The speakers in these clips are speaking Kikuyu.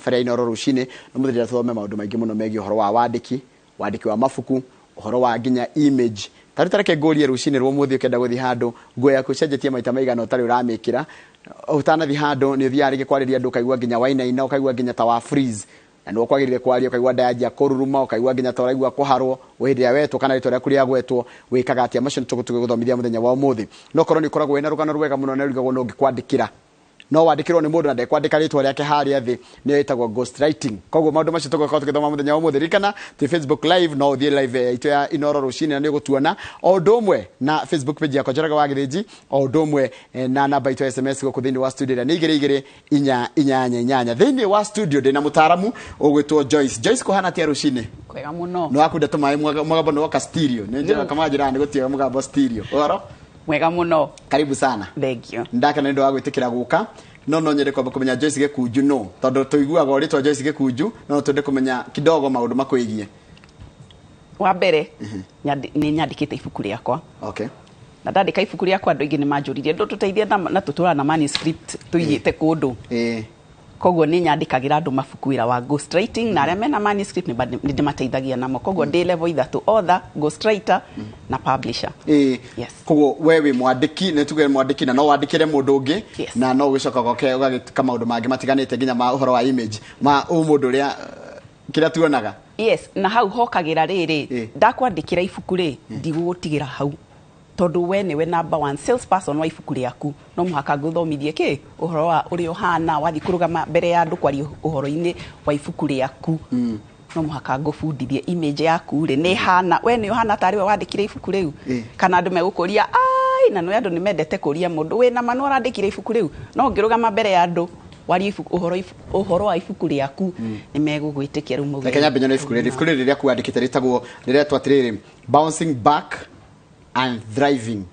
Tabarĩra Inooro rũcinĩ no mũthenya tũthome maũndũ maingĩ mũno megiĩ ũhoro wa wandĩki, wandĩki wa mabuku, ũhoro wa nginya image. Ta rĩu tareke ngũrie, rũcinĩ rwa ũmũthĩ ũkĩenda gũthiĩ handũ, nguo yaku ũcenjetie maita maigana ũtarĩ ũramĩkĩra? Ũtanathiĩ handũ nĩ ũthiaga rĩngĩ kwarĩria andũ, ũkaigua nginya wainaina, ũkaigua nginya ta wa freeze, na nĩguo kwagĩrĩire kwaria, ũkaigua nda yanjia kũruruma, ũkaigua nginya ta ũraigua kũharwo hĩndĩ ĩrĩa wetwo kana rĩtwa rĩaku rĩagwetwo? Wĩkaga atĩa? Macio nĩ tũgũthomithia mũthenya wa ũmũthĩ. No korwo nĩ ũkoragwo wĩna rũgano rwega mũno na ũrigagwo no ũngĩkwandĩkĩra, no wandĩkĩrwo nĩ mũndũ na ndekwandĩka rĩtwa rĩake harĩa thĩ, nĩyo ĩtagwo ghost writing. Koguo maũndũ macio tũgũkorwo tũgĩthoma mũthenya wa ũmũthĩ. Ririkana twĩ Facebook Live, no ũthiĩ live itũ ya Inooro rũcinĩ na nĩ ũgũtuona, o ũndũ ũmwe na Facebook page yakwa, Njoroge wa Gĩthĩnji, o ũndũ ũmwe na namba itũ ya SMS gũkũ thĩinĩ wa studio ĩrĩa nĩ 22488. Thĩinĩ wa studio ndĩna mũtaaramu ũgwĩtwo Joyce. Joyce, kũhana atĩa rũcinĩ? Kwega mũno. Nĩ wakunda tũmaĩ, mũgambo nĩ woka stereo, nĩ njĩra kama njĩra nĩ gũtiga mũgambo stereo. Ũhoro? Mwega mũno. Karibu sana. Thank you. Ndakena nĩ ũndũ wa gwĩtĩkĩra gũka, no nyende kwamba kũmenya Joyce Gĩkunju no tondũ tũiguaga o rĩtwa Joyce Gĩkunju, no twende kũmenya kidogo maũndũ makwĩgiĩ. Wa mbere, nĩ nyandĩkĩte ibuku rĩakwa. Na ndandĩka ibuku rĩakwa, andũ aingĩ nĩ manjũririe ndũtũteithie na tũtũraga na manuscript tũigĩte kũndũ. Koguo nĩ nyandĩkagĩra andũ mabuku, wĩra wa ghost writing, na arĩa mena manuscript nĩ ndĩmateithagia namo. Koguo ndĩ level ithatũ: author, ghost writer na publisher. Yes. Koguo we wĩ mwandĩki, nĩ tuge mwandĩki, na no wandĩkĩre mũndũ ũngĩ? Yes. Na no ũgĩcoka goke ũgagĩka maũndũ mangĩ matiganĩte, nginya ma ũhoro wa image, ma ũ mũndũ ũrĩa kĩrĩa tuonaga? Yes, na hau hokagĩra rĩrĩ, ndakwandĩkĩra ibuku rĩ, ndigũgũtigĩra hau, tondũ we nĩwe number one salesperson wa ibuku rĩaku. No mũhaka ngũthomithie kĩ ũhoro wa ũrĩa ũhana wathiĩ kũrũgama mbere ya andũ kwaria ũhoro-inĩ wa ibuku rĩaku. No mũhaka ngũbundithie image yaku rĩ, nĩ hana we nĩ ũhana tarĩ we wandĩkire ibuku rĩu, kana andũ megũkũria ai, na nĩ andũ nĩ mendete kũria mũndũ wĩna ma nĩ ũrandĩkire ibuku rĩu. No ũngĩrũgama mbere ya andũ warie ũhoro wa ibuku rĩaku, nĩ megũgwĩtĩkia rĩu mauge. Reke nyambe nyone ibuku rĩrĩ. Ibuku rĩrĩ rĩaku wandĩkĩte rĩtagwo, rĩretwo atĩrĩrĩ, Bouncing Back and Thriving.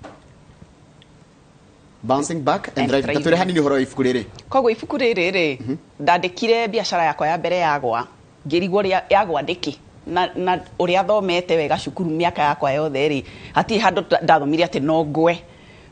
Bouncing Back and And Thriving. Thriving. Tatwĩre hanini ũhoro wa ibuku rĩrĩ. Koguo ibuku rĩrĩ rĩ, ndandĩkire biacara yakwa ya mbere yagwa, ngĩrigwo ũrĩa yagwa ndĩkĩ, na ũrĩa thomete wega cukuru mĩaka yakwa yothe rĩ, hatirĩ handũ ndathomire atĩ no ngwe.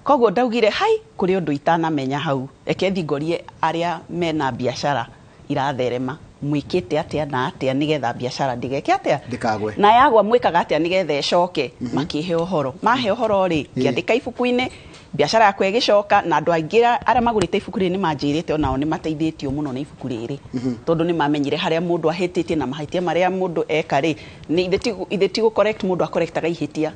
Koguo ndaugire hai kũrĩ ũndũ itanamenya hau, reke thiĩ ngorie arĩa mena biacara iratherema, mwĩkĩte atĩa na atĩa nĩgetha biacara ndĩgeke atĩa? Ndĩkagwe. Na yagwa mwĩkaga atĩa nĩgetha ĩcoke? Makĩhe ũhoro, mahe ũhoro rĩ, ngĩandĩka ibuku-inĩ, biacara yakwa ĩgĩcoka. Na andũ aingĩ arĩa magũrĩte ibuku rĩrĩ nĩ manjĩrĩte onao nĩ mateithĩtio mũno nĩ ibuku rĩrĩ, tondũ nĩ mamenyire harĩa mũndũ ahĩtĩtie na mahĩtia marĩa mũndũ eka rĩ, nĩ ithe ti gũ correct mũndũ akorektaga ihĩtia,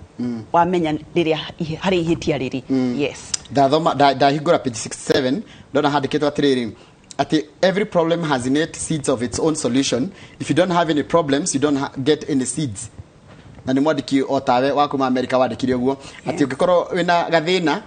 wamenya rĩrĩa harĩa ihĩtia rĩrĩ. Yes. Ndathoma, ndahingũra page 67, ndona handĩkĩtwo atĩrĩrĩ, atĩ every problem has innate seeds of its own solution. If you don't have any problems, you don't get any seeds. Na nĩ mwandĩki o tawe wa kuma America wandĩkire ũguo, atĩ ũngĩkorwo wĩna gathĩna,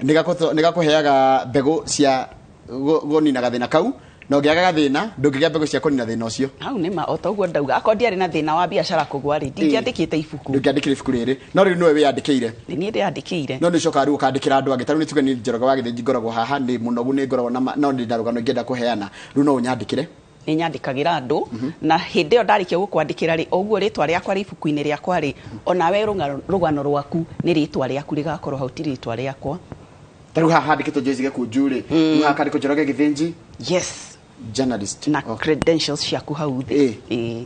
nĩ gakũheaga mbegũ cia kũnina gathĩna kau, na ũngĩaga gathĩna, ndũngĩgĩa mbegũ cia kũnina thĩna ũcio. Hau nĩ ma, o ta ũguo ndauga, akorwo ndiarĩ na thĩna wa biacara kũgwa rĩ, ndingĩandĩkĩte ibuku. Ndũngĩandĩkire ibuku rĩrĩ, no rĩu nĩwe wĩyandĩkĩire. Nĩ niĩ ndĩyandĩkĩire. No nĩ ũcokaga rĩu ũkandĩkĩra andũ angĩ. Ta rĩu nĩ tuge nĩ Njoroge wa Gĩthĩnji, ngoragwo haha, nĩ mũnogu, nĩ ngoragwo na no ndĩ na rũgano ingĩenda kũheana, rĩu no ũnyandĩkĩre? Nĩ nyandĩkagĩra andũ, na hĩndĩ ĩyo ndarĩkia gũkwandĩkĩra rĩ, o ũguo rĩtwa rĩakwa rĩ ibuku-inĩ rĩakwa rĩ, onawe rũgano rwaku nĩ rĩtwa rĩaku rĩgakorwo hau, ti rĩtwa rĩakwa. Ta rĩu haha handĩkĩtwo Joyce Gĩkunju rĩ, rĩu haha kandĩkwo Njoroge Gĩthĩnji, journalist. Na credentials ciaku hau thĩ. Ĩĩ.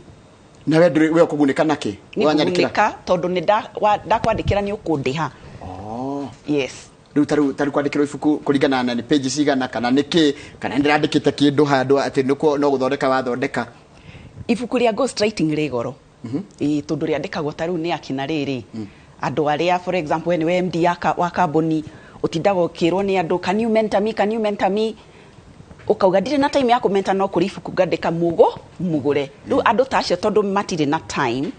Na we ndũrĩ we ũkũgunĩka nakĩ Nĩ wanyandĩkĩra? ngũgunĩka tondũ nĩ ndakwandĩkĩra nĩ ũkũndĩha. Oh. Yes. Rĩu ta rĩu kwandĩkĩrwo ibuku kũringana na nĩ page cigana, kana nĩ kĩ, kana nĩ ndĩrandĩkĩte kĩndũ handũ atĩ nĩkuo no gũthondeka wathondeka? Ibuku rĩa ghost writing rĩ goro. Ĩĩ, tondũ rĩandĩkagwo ta rĩu nĩ akina rĩrĩ, andũ arĩa, for example, we nĩwe MD wa kambuni, ũtindaga ũkĩrwo nĩ andũ, "Can you mentor me? Can you mentor me?" Ũkauga, "Ndirĩ na time ya kũmenta, no kũrĩ ibuku ngandĩka, mũgũ mũgũre." Rĩu andũ ta acio, tondũ matirĩ na time,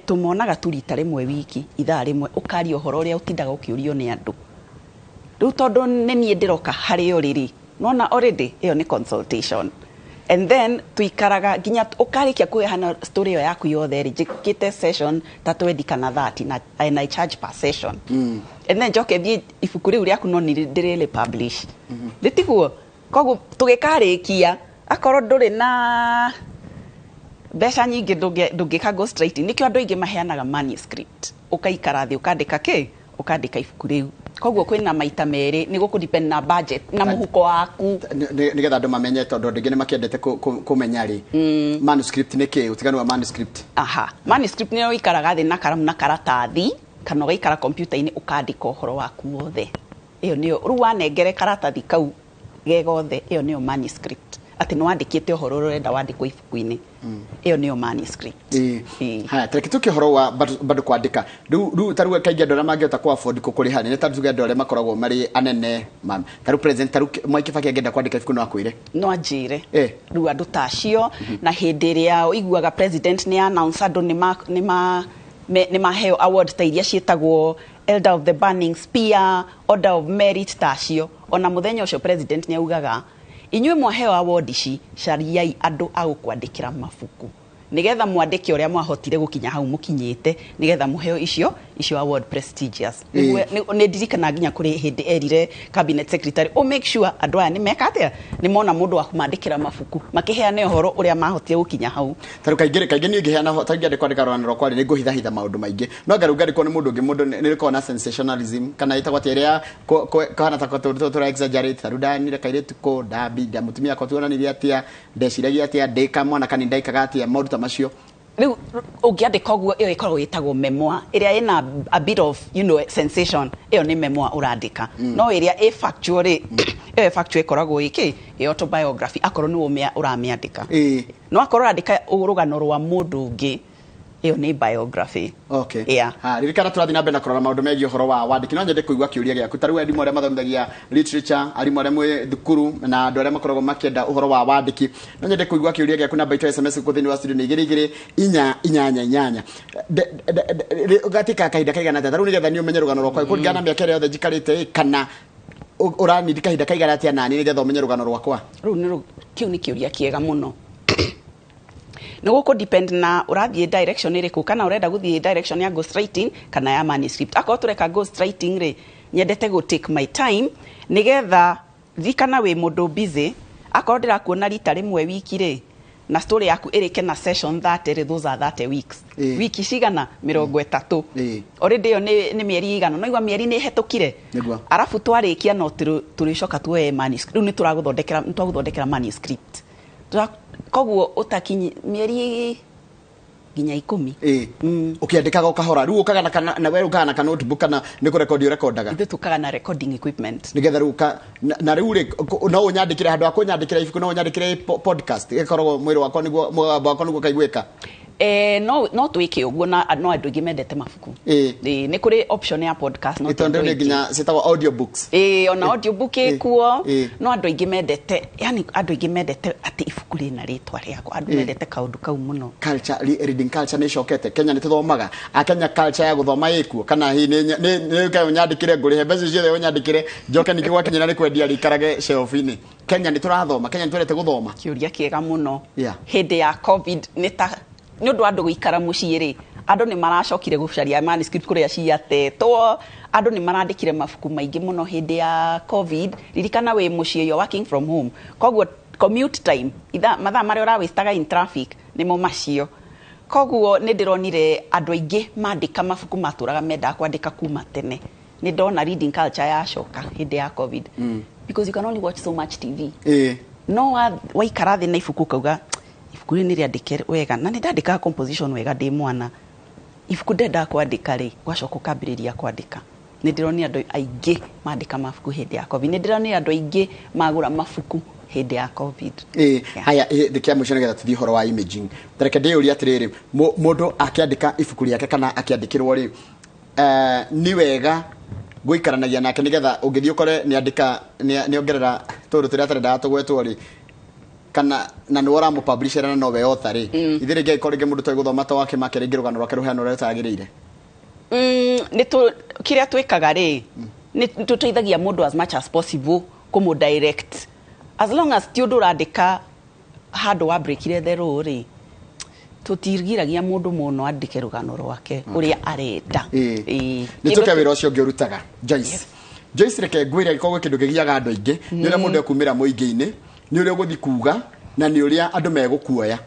tũmonaga tu rita rĩmwe wiki, ithaa rĩmwe, ũkaria ũhoro ũrĩa ũtindaga ũkĩũrio nĩ andũ. Rĩu tondũ nĩ niĩ ndĩroka harĩ o rĩrĩ, nona already ĩyo nĩ consultation, and then tuikaraga nginya ũkarĩkia kũheana story ĩyo yaku yothe rĩ, njĩkĩte session ta 20 kana 30, na and I charge per session, and then njoke thiĩ ibuku rĩu rĩaku no nĩ ndĩrĩrĩ publish, rĩtiguo. Koguo tũgĩkarĩkia, akorwo ndũrĩ na mbeca nyingĩ, ndũngĩka ghost writing. Nĩkĩo andũ aingĩ maheanaga manuscript, ũkaikara thĩ ũkandĩka kĩ, ũkandĩka ibuku rĩu. Koguo kwĩna maita merĩ, nĩ gũkũ depend na budget na mũhuko waku. Nĩgetha andũ mamenye, tondũ andũ aingĩ nĩ makĩendete kũmenya rĩ, manuscript nĩ kĩ, ũtiganu wa manuscript? Aha, manuscript nĩ ũikaraga thĩ na karamu na karatathi kana ũgaikara kompiuta-inĩ ũkandĩka ũhoro waku wothe. Ĩyo nĩyo rĩu wanengere karatathi kau ge gothe, ĩyo nĩyo manuscript, atĩ nĩ wandĩkĩte ũhoro ũrĩa ũrenda wandĩkwo ibuku-inĩ. Ĩyo nĩyo manuscript. Ĩĩ. Haya, tareke tũke ũhoro wa bado kwandĩka. Rĩu ta rĩu kaingĩ andũ arĩa mangĩhota kũ afford kũrĩha nĩ ta tuge andũ arĩa makoragwo marĩ anene, ta rĩu president, ta rĩu Mwai Kibaki angĩenda kwandĩka ibuku no akwĩre? No anjĩre. Rĩu andũ ta acio, na hĩndĩ ĩrĩa ũiguaga president nĩ announce andũ nĩ maheo award ta iria ciĩtagwo Elder of the Burning Spear, Order of Merit ta acio, ona mũthenya ũcio president nĩ augaga, inyuĩ mwaheo award ici, cariai andũ a gũkwandĩkĩra mabuku nigetha mwandĩke ũrĩa mwahotire gũkinya hau mũkinyĩte, nigetha mũheo icio award prestigious. Nĩ ndirikana nginya kũrĩ hĩndĩ erire cabinet secretary, o make sure andũ aya nĩ meka atĩa, nĩ mona mũndũ wa kũmandĩkĩra mabuku makĩheane ũhoro ũrĩa mahotire gũkinya hau. Ta rĩu kaingĩ niĩ ngĩheana, ta ngĩandĩka kwandĩka rũgano rwakwa rĩ, nĩ ngũhithahitha maũndũ maingĩ, no anga rĩu ngandĩkwo nĩ mũndũ ũngĩ, mũndũ nĩ rĩkoragwo na sensationalism kana ĩtagwo atĩa ĩrĩa kũhana ta tũra exaggerate. Ta rĩu ndanire kairĩtu kũ ndambi nda mũtumia akwa tuonanirie atĩa, ndeciragia atĩa ndĩ kamwana kanini, ndaikaga atĩa, maũndũ ta macio. Rĩu ũngĩandĩka ũguo, ĩyo ĩkoragwo ĩtagwo memoir, ĩrĩa ĩna a bit of sensation. Ĩyo nĩ memoir ũrandĩka. No ĩrĩa ĩ factual rĩ, ĩyo ĩ factual ĩkoragwo ĩkĩ ĩ autobiography, akorwo nĩwe ũramĩandĩka. No akorwo ũrandĩka rũgano rwa mũndũ ũngĩ, ĩyo nĩ biography. Ha, ririkana tũrathiĩ na mbere na kũrora maũndũ megiĩ ũhoro wa wandĩki. No nyende kũigua kĩũria gĩaku. Ta rĩu arimũ arĩa mathomithagia literature, arimũ arĩa mwĩ thukuru na andũ arĩa makoragwo makĩenda ũhoro wa wandĩki, no nyende kũigua kĩũria gĩaku. Namba itũ ya SMS gũkũ thĩinĩ wa studio nĩ 22488. Gatĩka kahinda kaigana atĩa ta rĩu nĩgetha niĩ ũmenye rũgano rwakwa kũringana na mĩaka ĩrĩa yothe njikarĩte ĩ, kana ũranindi kahinda kaigana atĩa nani nĩgetha ũmenye rũgano rwakwa? Rĩu nĩ kĩu nĩ kĩũria kĩega mũno. Nĩ gũkũ depend na ũrathiĩ direction ĩrĩkũ, kana ũrenda gũthiĩ direction ya ghostwriting kana ya manuscript. Akorwo tũreka ghostwriting rĩ, nyendete gũ take my time nĩgetha ririkana wĩ mũndũ busy. Akorwo ndĩrakuona rita rĩmwe wiki rĩ, na story yaku ĩrĩke na session 30 rĩ, those are 30 weeks. Wiki cigana? 30. Already ĩyo nĩ mĩeri igana, no igua mĩeri nĩ ĩhetũkire. Arabu twarĩkia no tũrĩcoka tuoe manuscript. Rĩu nĩ tũragũthondekera, nĩ twagũthondekera manuscript. Koguo ũtakinyi mĩeri nginya 10. Ũkĩandĩkaga ũkahora rĩu ũkaga na kana na we ũkaga na ka notebook kana nĩ kũrekondi ũrekondaga? Ithuĩ tũkaga na recording equipment. Nĩgetha rĩu na rĩu rĩ, no ũnyandĩkĩre handũ ha kũnyandĩkĩra ibuku, no ũnyandĩkĩre podcast ĩkoragwo mwĩrĩ wakwa nĩguo mũgambo wakwa nĩguo kaiguĩka. No twĩke ũguo, na no andũ aingĩ mendete mabuku. Nĩ kũrĩ option ya podcast, no Ĩ, tondũ ti andũ nĩ aingĩ. nginya ciĩtagwo audio books. Ona audio book ĩkuo. No andũ aingĩ mendete, yani andũ aingĩ mendete atĩ ibuku rĩna rĩtwa rĩakwa. Andũ mendete kaũndũ kau mũno. Culture, reading culture nĩ ĩcokete. Kenya nĩ tũthomaga. A Kenya culture ya gũthoma ĩkuo, kana hihi nĩ ũke ũnyandĩkĩre ngũrĩhe mbeca ciothe ũnyandĩkĩre njoke ningĩ gwakinyĩra nĩ kwendia rĩikarage shelf-inĩ. Kenya nĩ tũrathoma, Kenya nĩ twendete gũthoma. Kĩũria kĩega mũno. Hĩndĩ ya COVID nĩ ta nĩ ũndũ wa andũ gũikara mũciĩ rĩ, andũ nĩ maracokire gũcaria manuscript kũrĩa ciatetwo, andũ nĩ marandĩkire mabuku maingĩ mũno hĩndĩ ya COVID. Ririkana wĩ mũciĩ, you're working from home, koguo commute time, mathaa marĩa ũrawastaga in traffic nĩmo macio. Koguo nĩ ndĩronire andũ aingĩ mandĩka mabuku matũraga mendaga kwandĩka kuma tene. Nĩ ndona reading culture yacoka hĩndĩ ya COVID. Because you can only watch so much TV. No waikara thĩ na ibuku ukauga ibuku rĩrĩ nĩ rĩandĩke wega, na nĩ ndandĩkaga composition wega ndĩ mwana. Ibuku ndendaga kwandĩka rĩ, ũgacoka ũkambĩrĩria kwandĩka. Nĩ ndĩronire andũ aingĩ mandĩka mabuku hĩndĩ ya COVID. Nĩ ndĩronire andũ aingĩ magũra mabuku hĩndĩ ya COVID. Haya, ndĩkia mũico nĩgetha tũthiĩ ũhoro wa imaging. Tareke ndĩyũrie atĩrĩrĩ, mũndũ akĩandĩka ibuku rĩake kana akĩandĩkĩrwo rĩ, nĩ wega gũikaranagia nake nĩgetha ũngĩthiĩ ũkore nĩandĩka, nĩongerera tũndũ tũrĩa atarendaga tũgwetwo rĩ, kana na nĩwe ũramũpublishera na nowe author rĩ, ithuĩ rĩngĩ angĩkorwo rĩngĩ mũndũ toĩ gũthoma ta wake make, rĩngĩ rũgano rwake rũheana ũrĩa rũtagĩrĩire. Nĩ kĩrĩa twĩkaga rĩ, nĩ tũteithagia mũndũ as much as possible kũmũ direct. As long as ti ũndũ ũrandĩka handũ wa breakire the law rĩ, tũtigiragia mũndũ mũno andĩke rũgano rwake ũrĩa arenda. Nĩ tũke wĩra ũcio ũngĩ ũrutaga, Joyce. Joyce, reke ngwĩre angĩkorwo gwĩ kĩndũ kĩgiaga andũ aingĩ, nĩ ũrĩa mũndũ ekumĩra mũingĩ-inĩ, nĩ ũrĩa ũgũthiĩ kuga, na nĩ ũrĩa andũ megũkuoya.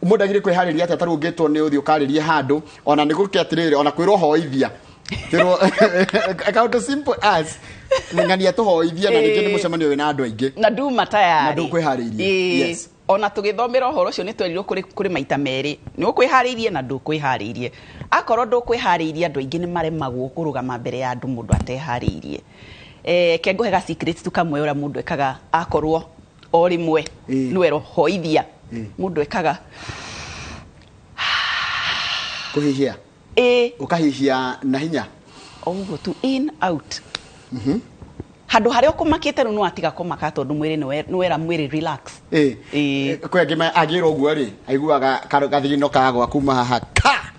Mũndũ agĩrĩire kwĩharĩria atĩa ta rĩu ũngĩtwo nĩ ũthiĩ ũkarĩrie handũ, ona nĩ gũke atĩrĩrĩ, ona kwĩrwo hoithia. Twĩrwo kaũndũ simple as ng'ania tũhoithia na rĩngĩ nĩ mũcemanio wĩna andũ aingĩ. Na nduma tayari. Na ndũkwĩharĩirie. Ĩĩ. Yes. Ona tũgĩthomera ũhoro ũcio nĩ twerirwo kũrĩ maita merĩ, nĩ ũkwĩharĩirie na ndũkwĩharĩirie. Akorwo ndũkwĩharĩirie, andũ aingĩ nĩ maremagwo kũrũgama mbere ya andũ mũndũ ateharĩirie. Ke ngũhe ga secret tu kamwe ũrĩa mũndũ ekaga akorwo o rĩmwe nĩwe rohoithia. Mũndũ ekaga kũhihia. Ĩĩ. Ũkahihia na hinya. O ũguo tu, in out. Handũ harĩa ũkũmakĩte rĩu nĩ watiga kũmaka tondũ mwĩrĩ nĩ wera mwĩrĩ relax. Ĩĩ. Kwĩ angĩ angĩrwo ũguo rĩ, aiguaga gathigino kagwa kuma haha ka.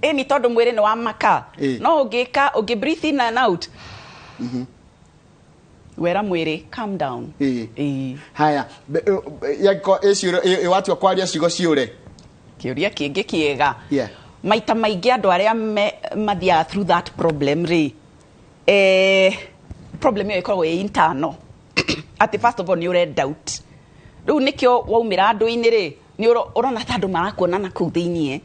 Ĩ nĩ tondũ mwĩrĩ nĩ wamaka. No ũngĩka ũngĩ breathe in and out, wera mwĩrĩ calm down. Ĩĩ. Haya, yangĩkorwo ĩciũre watua kwaria ciugo ciũre. Kĩũria kĩngĩ kĩega. Maita maingĩ andũ arĩa mathiaga through that problem rĩ, problem ĩyo ĩkoragwo ĩ internal, atĩ first of all nĩ ũre doubt. Rĩu nĩkĩo waumĩra andũ-inĩ rĩ, nĩ ũrona ta andũ marakuona na kũu thĩiniĩ.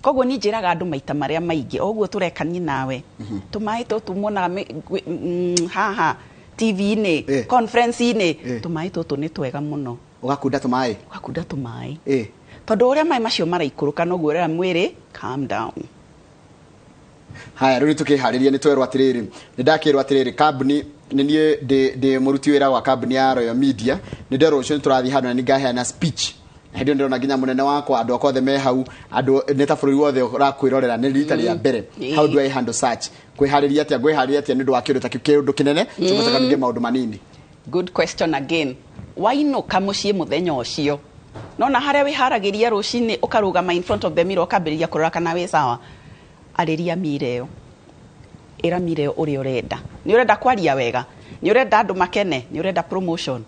Koguo niĩ njĩraga andũ maita marĩa maingĩ, o ũguo tũrekanie nawe, tũmaĩ tũtũ muonaga haha TV-inĩ, conference-inĩ, tũmaĩ tũtũ nĩ twega mũno. Ũgakunda tũmaĩ. Ũgakunda tũmaĩ, tondũ ũrĩa maĩ macio maraikũrũka noguo ũrera mwĩrĩ calm down. Haya, rĩu nĩ tũkĩharĩria, nĩ twerwo atĩrĩrĩ, nĩ ndakĩrwo atĩrĩrĩ, kambuni nĩ niĩ ndĩ mũruti wĩra wa kambuni ya Royal Media, nĩ nderwo ũcio nĩ tũrathiĩ handũ na nĩ ngaheana speech. Na hĩndĩ ĩyo ndĩrona nginya mũnene wakwa, andũ akwa othe me hau, andũ nĩ ta bũrũri wothe ũrakwĩrorera nĩ rita rĩa mbere. How do I handle such? Kwĩharĩria atĩa, ngwĩharĩria atĩa nĩ ũndũ wa kĩũndũ ta kĩu, kĩũndũ kĩnene tũgũcoka ningĩ maũndũ manini? Good question again. Wainũka mũciĩ mũthenya ũcio, nona harĩa wĩharagĩria rũcinĩ, ũkarũgama in front of the mirror, ũkambĩrĩria kũrora kana wĩ sawa, arĩria mira ĩyo, ĩra mira ĩyo ũrĩa ũrenda. Nĩ ũrenda kwaria wega, nĩ ũrenda andũ makene, nĩ ũrenda promotion,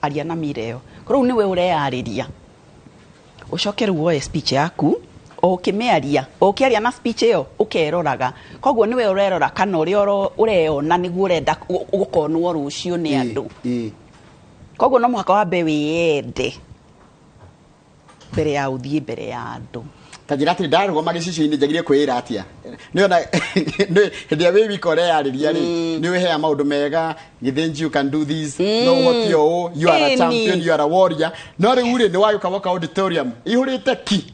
aria na mira ĩyo. Rĩu nĩwe ũreyarĩria. Ũcoke rĩu woe speech yaku, o ũkĩmĩaria, o ũkĩaria na speech ĩyo ũkeroraga. Koguo nĩwe ũrerora kana ũrĩa ũreyona nĩguo ũrenda gũkonwo rũciũ nĩ andũ. Koguo no mũhaka wambe wĩyende mbere ya ũthiĩ mbere ya andũ. Ta njĩra atĩrĩ, ndarũgama gĩcicio-inĩ njagĩrĩire kwĩĩra atĩa? Nĩona hĩndĩ ĩrĩa wĩ wika ũreyarĩria rĩ, nĩ wĩheaga maũndũ mega, Gĩthĩnji, you can do this, no ũhote ũũ, you are a champion, you are a warrior. No rĩu rĩ, nĩ wagĩũka woka auditorium ihũrĩte ki.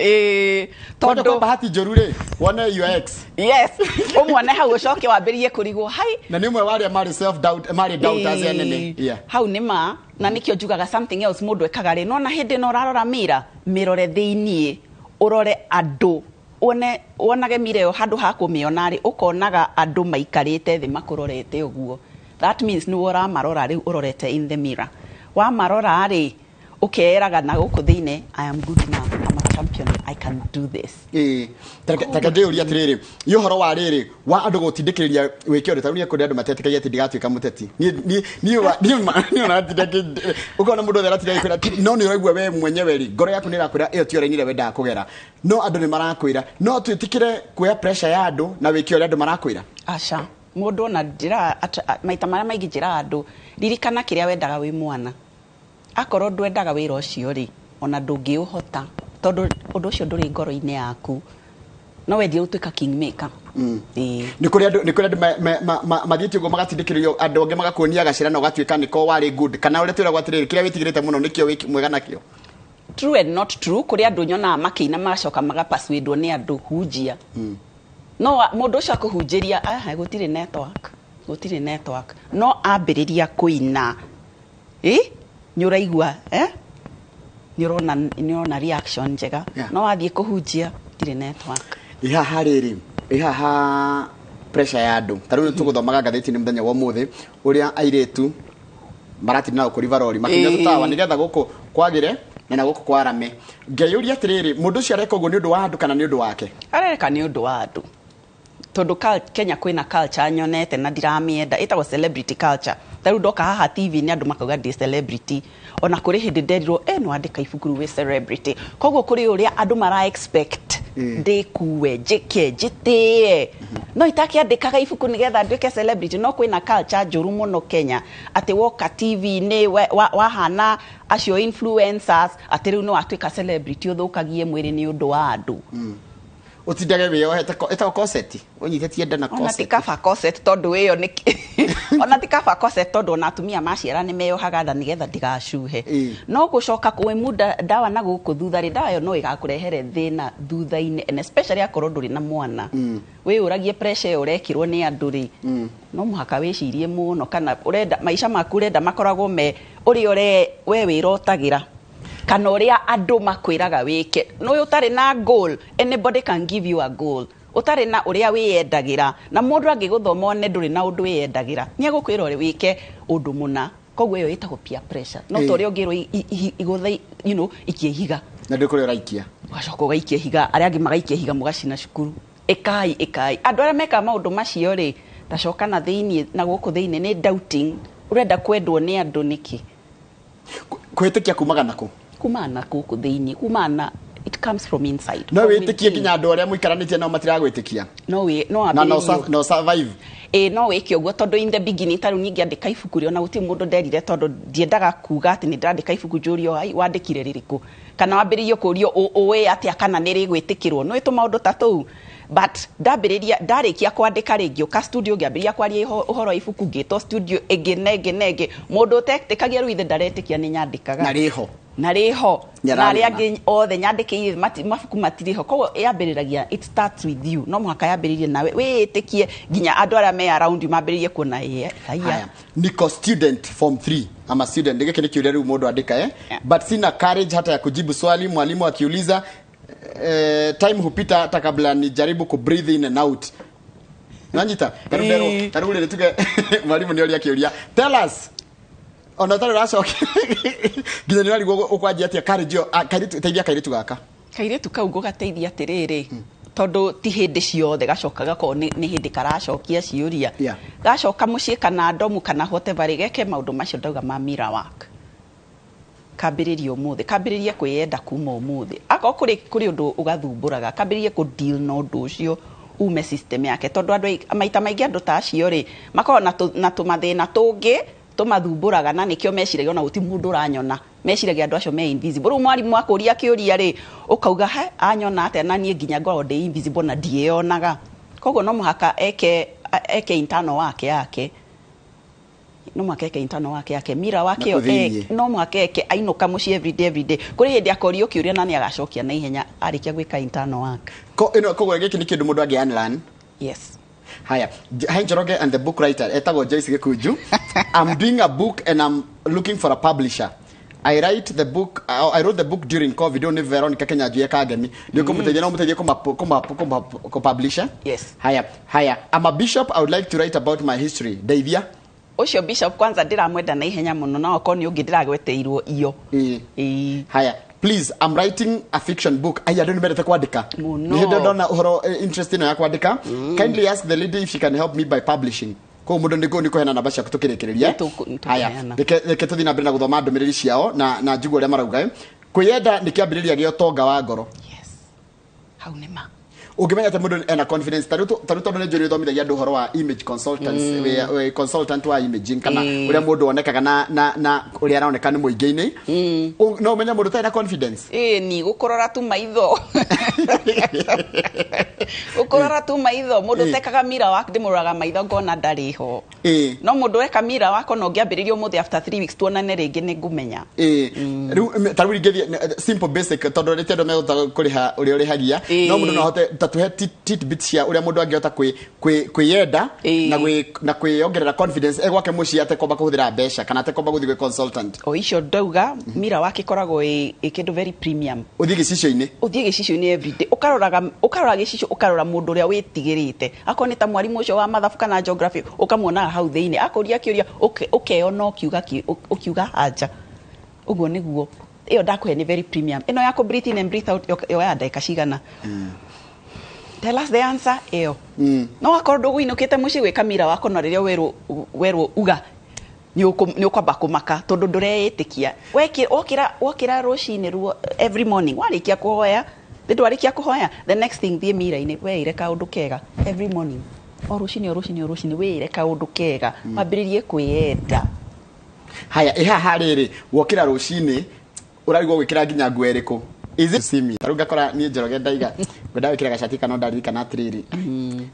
Tondũ tondũ kwa bahati njũru rĩ, wone your ex. Yes, ũmuone hau, ũcoke wambĩrĩrie kũrigwo hai. Na nĩ ũmwe wa arĩa marĩ self doubt, marĩ doubters anene. Yeah. Hau nĩ ma, na nĩkĩo njugaga something else mũndũ ekaga rĩ, nona hĩndĩ ĩno ũrarora mira, mĩrore thĩiniĩ, ũrore andũ, wone wonage mira ĩyo handũ ha kũmĩona rĩ, ũkonaga andũ maikarĩte thĩ makũrorete ũguo. That means nĩwe ũramarora rĩu ũrorete in the mirror. Wamarora rĩ, ũkeeraga na gũkũ thĩinĩ, "I am good enough, I'm a champion, I can do this." Ĩĩ, tareke ndĩũrie atĩrĩrĩ, ĩ ũhoro wa rĩrĩ wa andũ gũtindĩkĩrĩria wĩke ũndũ, ta rĩu niĩ kũrĩ andũ matetĩkagia atĩ ndigatuĩka mũteti. Niĩ ona natinda ũkona mũndũ othe aratinda agĩkwĩra no nĩ ũraigua we mwenyewe rĩ, ngoro yaku nĩ ĩrakwĩra ĩyo tiyo raini ĩrĩa wendaga kũgera, no andũ nĩ marakwĩra. No twĩtĩkĩre kuoya pressure ya andũ na wĩke ũrĩa andũ marakwĩra? Aca, mũndũ ona njĩra maita marĩa maingĩ njĩraga andũ, ririkana kĩrĩa wendaga wĩ mwana. Akorwo ndwendaga wĩra ũcio rĩ, ona ndũngĩũhota, tondũ ũndũ ũcio ndũrĩ ngoro-inĩ yaku. No wendire gũtuĩka kingmaker. Ĩĩ. Nĩ kũrĩ andũ mathiĩte ũguo magatindĩkĩrĩrio, andũ angĩ magakuonia gacĩra na ũgatuĩka nĩko warĩ good, kana ũrĩa twĩragwo atĩrĩrĩ, kĩrĩa wĩtigĩrĩte mũno nĩkĩo wĩ mwega nakĩo? True and not true. Kũrĩ andũ nyonaga makĩina magacoka magapersuadwo nĩ andũ hunjia. No mũndũ ũcio akũhunjĩria, "Ah, gũtirĩ network, gũtirĩ network," no ambĩrĩria kũina, ĩ nĩ ũraigua, eh? Nĩ ũrona reaction njega. No wathiĩ kũhunjia, gũtirĩ network. Ĩ haha rĩrĩ, ĩ haha pressure ya andũ, ta rĩu nĩ tũgũthomaga ngathĩti-inĩ mũthenya wa ũmũthĩ ũrĩa airĩtu maratinda na gũkũ ribarori makĩnyua tũtawa nĩgetha gũkũ kwagĩre na gũkũ kwarame. Ngeyũria atĩrĩrĩ, mũndũ ũcio areka ũguo nĩ ũndũ wa andũ kana nĩ ũndũ wake? Areka nĩ ũndũ wa andũ, tondũ Kenya kwĩna culture nyonete na ndiramĩenda, ĩtagwo celebrity culture. Ta rĩu ndoka haha TV nĩ andũ makauga ndĩ celebrity. Ona kũrĩ hĩndĩ nderirwo, nĩ wandĩka ibuku rĩu wĩ celebrity. Koguo kũrĩ ũrĩa andũ mara expect ndĩkue, njĩke, njĩtĩe, no itakĩandĩkaga ibuku nĩgetha nduĩke celebrity. No kwĩna culture njũru mũno Kenya atĩ woka TV-inĩ wahana acio influencers, atĩ rĩu nĩ watuĩka celebrity, ũthũkagie mwĩrĩ nĩ ũndũ wa andũ. Ũtindage wĩyohete ĩtagwo corset, ũnyitĩtie nda na Ona ti corset. kaba corset tondũ ĩyo nĩ ona ti kaba corset tondũ ona atumia maciara nĩ meyohaga nda nĩgetha ndĩgacuhe. No gũcoka kwĩmunda ndawa na gũkũ thutha rĩ, ndawa ĩyo no ĩgakũrehere thĩna thutha-inĩ, and especially akorwo ndũrĩ na mwana. Wĩyũragie pressure ĩyo ũrekĩrwo nĩ andũ rĩ, no mũhaka wĩcirie mũno kana ũrenda maica maku ũrenda makoragwo me ũrĩa we wĩrotagĩra kana ũrĩa andũ makwĩraga wĩke. Nĩ ũtarĩ na goal, anybody can give you a goal. Ũtarĩ na ũrĩa wĩyendagĩra, na mũndũ angĩgũthoma one ndũrĩ na ũndũ wĩyendagĩra, nĩ egũkwĩra ũrĩ wĩke ũndũ mũna. Koguo ĩyo ĩtagwo peer pressure. No ta ũrĩa ũngĩrwo igũthe, ikia ihiga. Na ndũrĩ kũrĩa ũraikia. Ũgacoka ũgaikia ihiga, arĩa angĩ magaikia ihiga mũgacina cukuru. Ĩkai, ĩkai. Andũ arĩa mekaga maũndũ macio rĩ, tacoka na thĩiniĩ, na gũkũ thĩiniĩ nĩ doubting. Ũrenda kwendwo nĩ andũ nĩkĩ? Kwĩtĩkia kumaga nakũ? Kumana na gũkũ thĩiniĩ, kumana, it comes from inside. No From wĩtĩkie within. nginya andũ arĩa mũikaranĩtie nao matiragwĩtĩkia. No no Na wambĩrĩrie no survive. Ĩ, no wĩke ũguo tondũ in the beginning ta rĩu niĩ ngĩandĩka ibuku rĩ, ona gũtirĩ mũndũ nderire tondũ ndiendaga kuga atĩ nĩ ndĩrandĩka ibuku njũrio, ai, wandĩkire rĩrĩkũ? Kana wambĩrĩrie kũũrio ũĩ atĩa kana nĩ rĩgwĩtĩkĩrwo. Nĩ tũmaũndũ ta tũu. But ndarĩkia kwandĩka rĩ, ngĩũka studio ngĩambĩrĩria kwaria ũhoro wa ibuku, ngĩtwo studio ĩngĩ na ĩngĩ na ĩngĩ. Mũndũ ũtetĩkagia rĩu ithe ndaretĩkia nĩ nyandĩkaga. Na rĩho. Na rĩho. Nĩ Na arĩa ararĩona. angĩ othe nyandĩkĩire mabuku matirĩ ho. Koguo yambĩrĩragia, it starts with you. No mũhaka yambĩrĩrie nawe wĩĩtĩkie nginya andũ arĩa me around you mambĩrĩrie kuona, ĩĩ, haiya. Haya. Niko student form 3. I'm a student. Gĩkĩ nĩ kĩũria rĩu mũndũ andĩka, eh? But sina courage hata ya kujibu swali mwalimu akiuliza. Time hupita hata kabla nijaribu ku breathe in and out. Nanyita? Tarĩu rĩrĩ tuge mwalimu nĩ oria kĩũria. Tell us. Ona ũtarĩ ũracokia. Nginya nĩ ũrarigwo ũkwanjia atĩa courage ĩyo, kairĩtu, teithia kairĩtu gaka. Kairĩtu kau ngũgateithia atĩrĩrĩ, tondũ ti hĩndĩ ciothe gacoka gakorwo nĩ hĩndĩ karacokia ciũria. Gacoka mũciĩ kana ndomu kana whatever rĩ, geke maũndũ macio ndauga ma mirror work. Kambĩrĩrie ũmũthĩ, kambĩrĩrie kwĩyenda kuma ũmũthĩ. Akorwo kũrĩ ũndũ ũgathumbũraga, kambĩrĩrie kũ deal na ũndũ ũcio ume system yake, tondũ andũ maita maingĩ andũ ta acio rĩ, makoragwo na tũmathĩna tũngĩ tũmathumbũraga, na nĩkĩo meciragia ona gũtirĩ mũndũ ũranyona. Meciragia andũ acio me invisible. Rĩu mwarimũ akũria kĩũria rĩ, ũkauga, he, anyona atĩa na niĩ nginya ngoragwo ndĩ invisible na ndiĩyonaga. Koguo no mũhaka eke internal wake yake. No mũhaka eke internal wake yake. Mira wake Na ĩyo, kũthĩiniĩ. no mũhaka eke ainũka mũciĩ every day, every day. Kũrĩ hĩndĩ akorio kĩũria na nĩ agacokia na ihenya arĩkia gwĩka internal work. Ĩno, koguo gĩkĩ nĩ kĩndũ mũndũ angĩ unlearn. Yes. Haya, hi Njoroge and the book writer, etagwo Joyce Gĩkunju. I'm doing a book and I'm looking for a publisher. I write the book, I wrote the book during COVID. Nĩ Veronica Kenyanjui Kagemi. Nĩ ũkũmũteithia, no ũmũteithie kũpublisher? Yes. Haya, haya. I'm a bishop, I would like to write about my history. Ndeithia? Ũcio bishop kwanza ndĩramwenda na ihenya mũno, na okorwo nĩ ũngĩ ndĩragweteirwo iyo. Haya, please, I'm writing a fiction book. Aya, andũ nĩ mendete kwandĩka. Mũno. Nĩ hĩndĩ ndona ũhoro, interest ĩno ya kwandĩka. Kindly ask the lady if she can help me by publishing. Koguo mũndũ nĩ kũheana namba ciaku tũkĩrĩkĩrĩria. Nĩ tũkũheana. Haya, reke tũthiĩ na mbere na gũthoma ndũmĩrĩri ciao na njigue ũrĩa marauga. Kwĩyenda nĩ kĩambĩrĩria gĩa ũtonga wa ngoro. Yes. Hau nĩ ma. Ũngĩmenya atĩ mũndũ ena confidence, ta rĩu tondũ nĩ njũĩ ũthomithagia andũ ũhoro wa image consultants, wĩ consultant wa imaging, kana ũrĩa mũndũ onekaga na ũrĩa aroneka nĩ mũingĩ-inĩ. No ũmenye mũndũ ũtarĩ na confidence? Ĩĩ, ni gũkũrora tu maitho. Gũkũrora tu maitho. Mũndũ ũtekaga mirror work, ndĩmũroraga maitho ngona ndarĩ ho. No mũndũ weka mirror work, ona ũngĩambĩrĩria ũmũthĩ after 3 weeks tuonane rĩngĩ nĩ ngũmenya. Rĩu, ta rĩu ingĩthiĩ, simple basic, tondũ rĩrĩa andũ megũta kũrĩha ũrĩa ũrĩhagia, no mũndũ no ahote ta tũhe tidbits cia ũrĩa mũndũ angĩhota kwĩyenda na kwĩyongerera confidence egwake mũciĩ atekwamba kũhũthĩra mbeca kana atekwamba gũthiĩ gwĩ consultant. O icio ndauga, mirror work ĩkoragwo ĩ kĩndũ very premium. Ũthiĩ gĩcicio-inĩ. Ũthiĩ gĩcicio-inĩ every day. Ũkarora gĩcicio, ũkarora mũndũ ũrĩa wĩtigĩrĩte. Akorwo nĩ ta mwarimũ ũcio wa mathabu kana geography, ũkamuonaga hau thĩinĩ. Akũria kĩũria, ũkeyona ũkiuga anja. Ũguo nĩguo. Ĩyo ndakũhe nĩ very premium. Ĩno ya kũ breathe in and breathe out, yoyaga ndagĩka cigana? Tell us the answer, ĩyo. No akorwo ndũgũinũkĩte mũciĩ gwĩka mirror wako, na rĩrĩa werwo uga, nĩ ũkwamba kũmaka tondũ ndũreĩtĩkia. Wokĩra rũcinĩ ruo every morning, warĩkia kũhoya, nĩ ndwarĩkia kũhoya, the next thing thiĩ mirror-inĩ, weĩre kaũndũ kega every morning. O rũcinĩ, o rũcinĩ, o rũcinĩ, wĩĩre kaũndũ kega, wambĩrĩrie kwĩyenda. Haya, ĩ haha rĩrĩ, wokĩra rũcinĩ, ũrarigwo gwĩkĩra nginya nguo ĩrĩkũ? Is it see me? Tarĩu ngakora niĩ Njoroge ndaiga, Ngwenda gwĩkĩra gacati kana ndaririkana atĩrĩrĩ,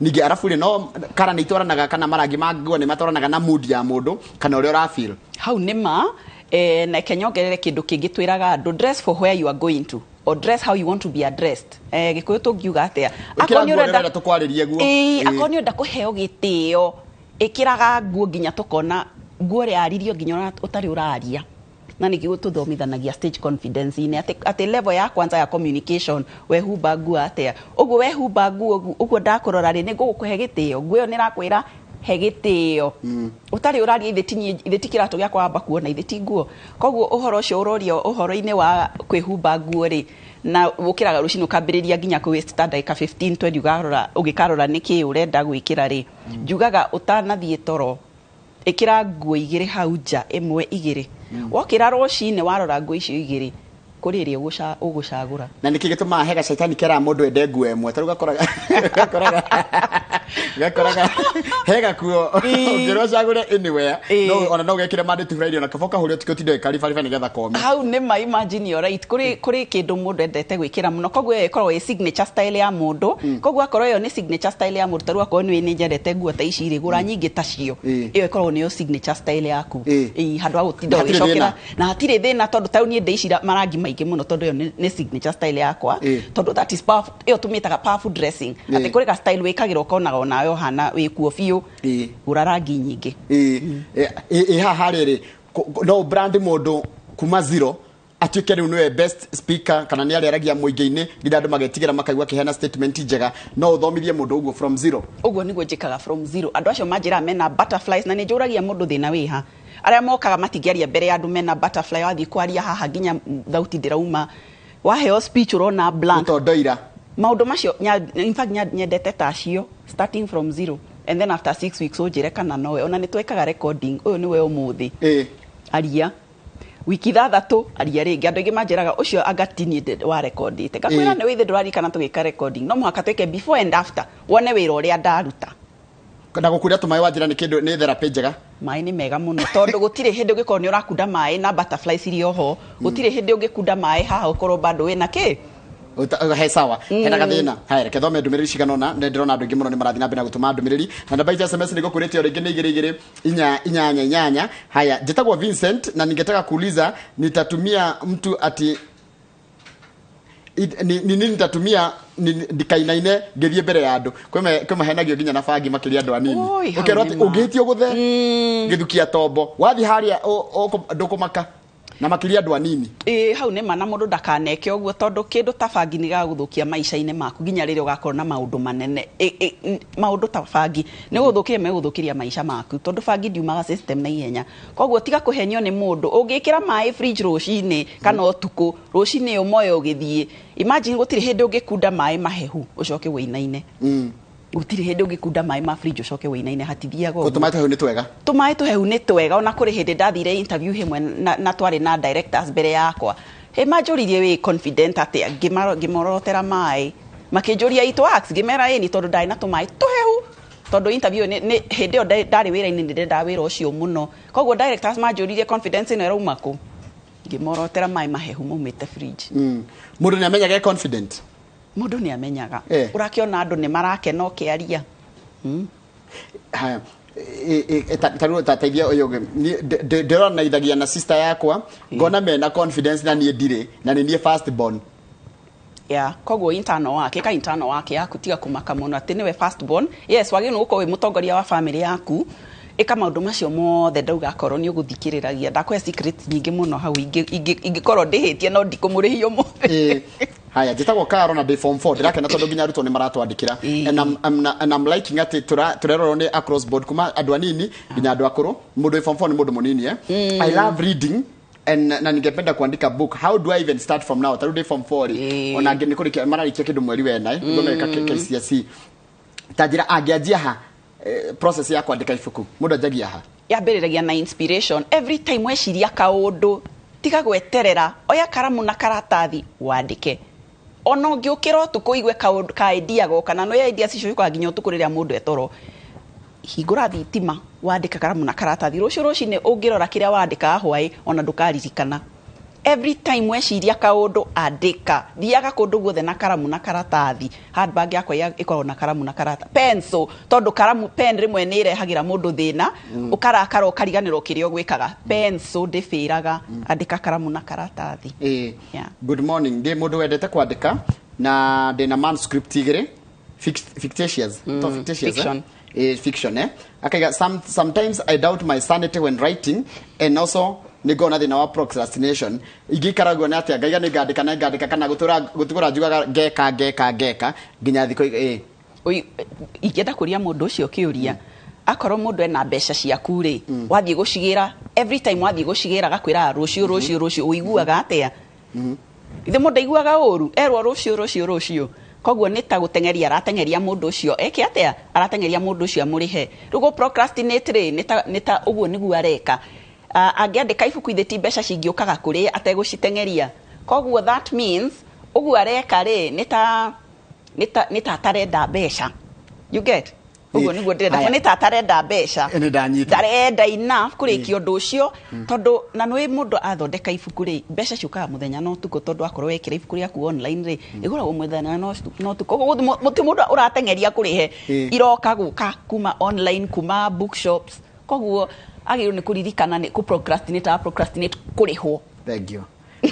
ningĩ arabu rĩ, no kara nĩ itwaranaga kana marangi ma nguo nĩ matwaranaga na mood ya mũndũ kana ũrĩa ũrafeel. Hau nĩ ma. Na ke nyongerere kĩndũ kĩngĩ twĩraga andũ: dress for where you are going to or dress how you want to be addressed. Gĩkũyũ tũngiuga atĩa? Ĩkĩra nguo ũrĩa ũrenda tũkwarĩrie guo. Ĩĩ, akorwo nĩ ũrenda kũheo gĩtĩo, ĩkĩraga nguo nginya tũkona nguo ĩrĩa yaririo nginya ona ũtarĩ ũraria. Na nĩkĩo tũthomithanagia stage confidence-inĩ atĩ level ya kwanza ya communication, wehumba nguo atĩa. Ũguo wehumba nguo ũguo ndakũrora rĩ, nĩ ngũgũkũhe gĩtĩo. Nguo ĩyo nĩ ĩrakwĩra he gĩtĩo ũtarĩ ũraria. Ithe ti niĩ, ithe ti kĩratũ gĩakwa wamba kuona, ithe ti nguo. Koguo ũhoro ũcio ũroria ũhoro-inĩ wa kwĩhumba nguo rĩ, na ũkĩraga rũcinĩ ũkambĩrĩria nginya kũ waste ta ndagĩka 15 20 ũkarora ũgĩkarora nĩkĩ ũrenda gwĩkĩra rĩ, njugaga ũtanathiĩ toro ĩkĩra nguo igĩrĩ hau nja, ĩmwe igĩrĩ. Wokĩra rũcinĩ warora nguo icio igĩrĩ, kũrĩ ĩrĩa ũgũcagũra. Na nĩkĩ gĩtũmaga he gacaitani keraga mũndũ ende nguo ĩmwe? Tarĩu gakoraga he gakuo ũngĩrwo ũcagũre anywhere, no ona no ũgekĩre Monday to Friday, ona kaba ũkahũre ũtukũ ũtinde ũgĩkaribariba nĩgetha kome. Hau nĩ ma. Imagine, you're right. Kũrĩ kĩndũ mũndũ endete gwĩkĩra mũno, koguo ĩyo ĩkoragwo ĩ signature style ya mũndũ. Koguo akorwo ĩyo nĩ signature style ya mũndũ, tarĩu akorwo nĩ nyendete nguo ta ici rĩ, gũra nyingĩ tacio. Ĩyo ĩkoragwo nĩyo signature style yaku. Ĩĩ, handũ ha gũtinda Na hatirĩ ũgĩcokera. Thĩna. Na hatirĩ thĩna, tondũ tarĩu niĩ ndĩicira marangi maingĩ mũno, tondũ ĩyo nĩ signature style yakwa. Tondũ that is powerful, ĩyo tũmĩtaga powerful dressing, atĩ kũrĩ ga style wĩkagĩra ũkonaga onawe ũhana wĩkuo biũ. Gũra rangi nyingĩ. Ĩ haha rĩrĩ, no brand mũndũ kuma zero atuĩke rĩu nĩwe best speaker, kana nĩ arĩaragia mũingĩ-inĩ nginya andũ magetigĩra makaigua akĩheana statement njega? No ũthomithie mũndũ ũguo from zero? Ũguo nĩguo njĩkaga, from zero. Andũ acio manjĩraga mena butterflies, na nĩ njũragia mũndũ thĩna wĩha. Arĩa mokaga matingĩaria mbere ya andũ, mena butterfly, wathiĩ kwaria haha nginya thauti ndĩrauma, waheo speech ũrona blank. Ũtondoira. Maũndũ macio in fact nyendete ta acio starting from zero, and then after 6 weeks ũnjĩre kana nowe. Ona nĩ twekaga recording, ũyũ nĩwe ũmũthĩ, aria wiki 6, aria rĩngĩ. Andũ aingĩ manjĩraga ũcio anga ti niĩ wa rekondĩte. Ngakwĩra nĩ wĩthĩ, ndũraririkana tũgĩka recording? No mũhaka twĩke before and after, wone wĩra ũrĩa ndaruta. Na gũkuria tũmaĩ wa njĩra nĩ kĩndũ nĩ therapy njega. Maĩ nĩ mega mũno, tondũ gũtirĩ hĩndĩ ũngĩkorwo nĩ ũrakunda maĩ na butterflies iria oho, gũtirĩ hĩndĩ ũngĩkunda maĩ haha ũkorwo bado wĩna kĩ. He sawa, hena gathĩna. Haya, reke thome ndũmĩrĩri cigana ũna. Nĩ ndĩrona andũ aingĩ mũno nĩ marathiĩ na mbere na gũtũma ndũmĩrĩri, na namba itũ ya SMS nĩ gũkũrĩte o rĩngĩ nĩ 22488. Haya, njĩtagwo Vincent na ningetaka kuuliza nitatumia mtu ati ni nini nitatumia ndikainaine ngĩthiĩ mbere ya andũ. Kwĩ mahenagio nginya na bangi, makĩria andũ anini. Oi, hau ũkerwo atĩ nĩ ma. Ũngĩhĩtia ũgũthe gĩthukia tombo wathiĩ harĩa ndũkũmaka, na makĩria andũ anini. Ĩĩ, hau nĩ ma. Na mũndũ ndakaneke ũguo, tondũ kĩndũ ta bangi nĩ gagũthũkia maica-inĩ maku nginya rĩrĩa ũgakorwo na maũndũ manene. Maũndũ ta bangi nĩ gũthũkĩria, megũthũkĩria maica maku, tondũ bangi ndiumaga system na ihenya. Koguo tiga kũhenio nĩ mũndũ. Ũngĩkĩra maĩ fridge rũcinĩ kana ũtukũ, rũcinĩ ũmoe ũgĩthiĩ. Imagine, gũtirĩ hĩndĩ ũngĩkunda maĩ mahehu ũcoke wĩinaine. Gũtirĩ hĩndĩ ũngĩkunda maĩ ma fridge ũcoke wĩinaine, hatithiaga ũguo. Tũmaĩ tũhehu nĩ twega. Tũmaĩ tũhehu nĩ twega. Ona kũrĩ hĩndĩ ndathire interview hĩmwe na twarĩ na directors mbere yakwa, hĩ manjũririe wĩ confident atĩa. Ngĩmorotera maĩ, makĩnjũria it works, ngĩmera ĩni, tondũ ndarĩ na tũmaĩ tũhehu, tondũ interview nĩ hĩndĩ ĩyo ndarĩ wĩra-inĩ, nĩ ndendaga wĩra ũcio mũno. Koguo directors manjũririe confidence ĩno ĩrauma kũ, ngĩmorotera maĩ mahehu maumĩte fridge. Mũndũ nĩ amenyaga e confident? Mũndũ nĩ amenyaga. Ũrakĩona andũ nĩ marakena ũkĩaria. Haya, ta rĩu tateithia ũyũ ũngĩ. Niĩ ndĩronanithagia na sister yakwa, ngona mena confidence na niĩ ndirĩ, na nĩ niĩ first born. Yeah, koguo internal wake ka internal wake yaku, tiga kumaka mũno atĩ nĩwe first born. Yes, wagĩrĩirwo gũkorwo wĩ mũtongoria wa family yaku, ĩka maũndũ macio mothe ndauga. Akorwo nĩ ũgũthikĩrĩragia, ndakũhe secrets nyingĩ mũno hau ingĩkorwo ndĩhĩtie, no ndikũmũrĩhia ũmũthĩ. Haya, njĩtagwo Karo na ndĩ form 4. Ndĩrakena tondũ nginya arutwo nĩ maratwandĩkĩra. And I'm liking atĩ tũrerorwo nĩ across board, kuma andũ anini nginya andũ akũrũ. Mũndũ wĩ form 4 nĩ mũndũ mũnini, eh? I love reading and na ningependa kuandika book. How do I even start from now? Tarĩu ndĩ form 4 rĩ, ona angĩ nĩ kũrĩkia mararĩkia kĩndũ mweri wena, eh, nĩguo meka KCSE. Ta njĩra angĩanjia ha, process ya kwandĩka ibuku, mũndũ anjagia ha? Yambĩrĩragia na inspiration. Every time weciria kaũndũ, tiga gweterera, oya karamu na karatathi wandĩke. Ona ũngĩũkĩra ũtukũ ũigue kaũndũ ka idea goka, na no idea cicio ciũkaga nginya ũtukũ rĩrĩa mũndũ etoro, hingũra thitima, wandĩka karamu na karatathi. Rũciũ rũcinĩ ũngĩrora kĩrĩa wandĩkaga hwaĩ, ona ndũkaririkana. Every time weciria kaũndũ, andĩka. Thiaga kũndũ guothe na karamu na karatathi. Handbag yakwa ĩkoragwo na karamu na karatathi, pencil, tondũ karamu, pen rĩmwe nĩ ĩrehagĩra mũndũ thĩna, ũkarakara ũkariganĩrwo kĩrĩa ũgwĩkaga. Pencil ndĩbĩraga. Andĩka, karamu na karatathi. Yeah. Good morning, ndĩ mũndũ wendete kwandĩka na ndĩna manuscript igĩrĩ fictitious to fictitious. Fiction. Eh? Fiction, eh? Akaiga sometimes I doubt my sanity when writing and also nĩ ngona thĩna wa procrastination. Ingĩikara guo nĩ atĩa? Ngaiga nĩ ngandĩka na ngandĩka kana gũtũra gũtũra njugaga ngeka ngeka ngeka nginya thikũ Ingĩenda kũria mũndũ ũcio kĩũria, akorwo mũndũ ena mbeca ciaku rĩ, wathiĩ gũcigĩra, every time wathiĩ gũcigĩra gakwĩraga rũciũ, rũciũ, rũciũ, ũiguaga atĩa? Ithe mũndũ aiguaga ũru erwo rũciũ, rũciũ, rũciũ. Koguo nĩ ta gũteng'eria arateng'eria mũndũ ũcio eke atĩa, arateng'eria mũndũ ũcio amũrĩhe. Rĩu gũ procrastinate rĩ, nĩ ta ũguo nĩguo areka. Angĩandĩka ibuku, ithe ti mbeca cingĩũkaga kũrĩ ategũciteng'eria? Koguo that means ũguo areka rĩ, nĩ ta atarenda mbeca. You get? Ũguo nĩguo ndĩrenda. Haya. Nĩ ta atarenda mbeca. Nĩ ndanyita. Ndarenda enough kũrĩkia ũndũ ũcio, tondũ na nĩ mũndũ athondeka ibuku rĩ, mbeca ciũkaga mũthenya na ũtukũ, tondũ akorwo wekĩra ibuku rĩaku online rĩ, ĩgũragwo mũthenya na ũtukũ. Koguo mũti mũndũ ũrateng'eria kũrĩhe, iroka gũka kuma online, kuma bookshops. Koguo agĩrĩirwo nĩ kũririkana nĩ kũ procrastinate, a procrastinate kũrĩhwo. Thank you.